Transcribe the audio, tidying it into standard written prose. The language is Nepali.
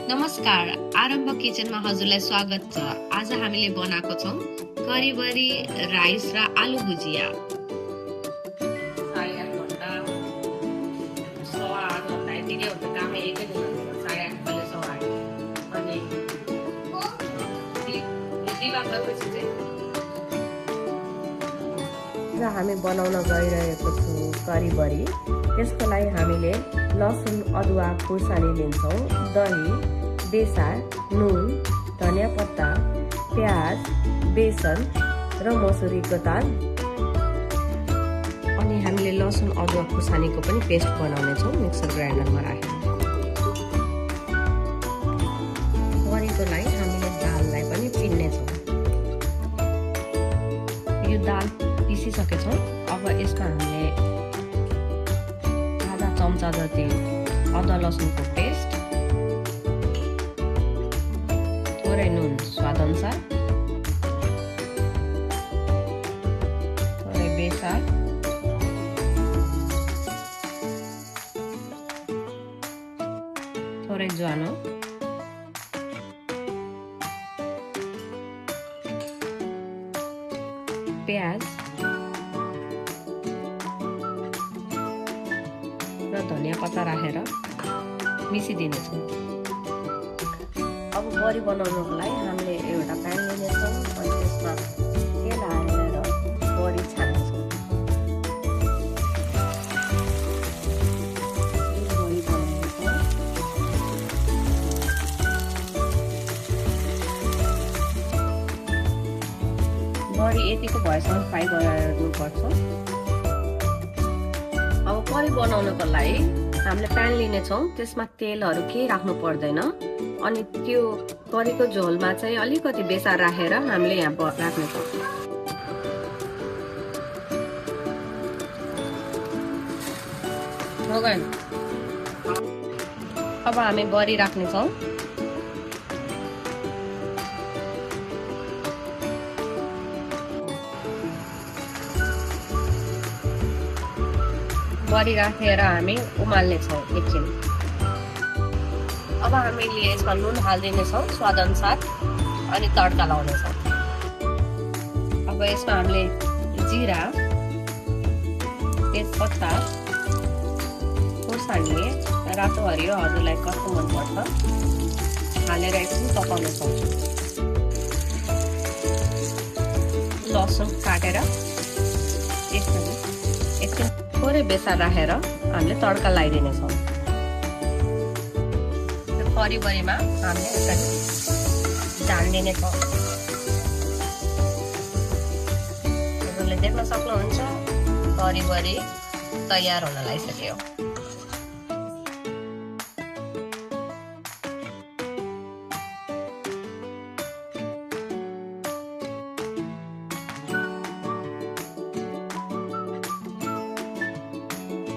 नमस्कार, आरम्भ किचनमा हजुरलाई स्वागत छ। आज हामीले बनाएको छौं करिबरी राइस र आलु भुजिया। 8:30 घण्टा 8:15 घण्टा यतिकै हुन्छ कामै एकै दिन 8:30 कहिले 8:30 अनि दिवाग्दाखेरि चाहिँ हामी बनाउन गइरहेको छौं करिबरी। त्यसको लागि हामीले लसुन अदुवा खुर्सानी लिन्छौं, दही, बेसार, नुन, धनिया पत्ता, प्याज, बेसन र मसुरीको दाल। अनि हामीले लसुन अदुवा खुर्सानीको पनि पेस्ट बनाउने छौं मिक्सर ग्राइन्डरमा राखेर। बडीको लागि हामीले दाललाई पनि पिन्ने छौं। यो दाल पिसिसकेछौं। अब यसमा हामीले आधा चम्चा जति अदुवा लसुनको पेस्ट, थोरै नुन स्वादअनुसार, थोरै बेसार, थोरै ज्वानो, प्याज र धनिया पत्ता राखेर मिसिदिनेछौँ। अब बडी बनाउनको लागि हामीले एउटा प्यान लिनेछौँ अनि त्यसमा तेल हालेर बडी छान्नेछौँ। बडी यतिको भएसम्म फ्राई गर्नुपर्छ। अब करी बनाउनको लागि हामीले प्यान लिनेछौँ, त्यसमा तेलहरू केही राख्नु पर्दैन। अनि त्यो करीको झोलमा चाहिँ अलिकति बेसार राखेर हामीले यहाँ राख्नेछौँ। अब हामी बडी राख्नेछौँ। बडी राखेर हामी उमाल्नेछौँ एकछिन। अब हामीले यसमा नुन हालिदिनेछौँ स्वादअनुसार अनि तड्का लाउनेछौँ। अब यसमा हामीले जिरा, तेजपत्ता, खुर्सानी, रातो हरियो हजुरलाई कस्तो मनपर्छ हालेर एकछिन पकाउनेछौँ। लसुन काटेर यसरी एकछिन थोरै बेसार राखेर हामीले तड्का लगाइदिनेछौँ। करिबरीमा हामीले यसरी झालिदिनेछौँ। हजुरले देख्न सक्नुहुन्छ करिबरी तयार हुन लागिसक्यो।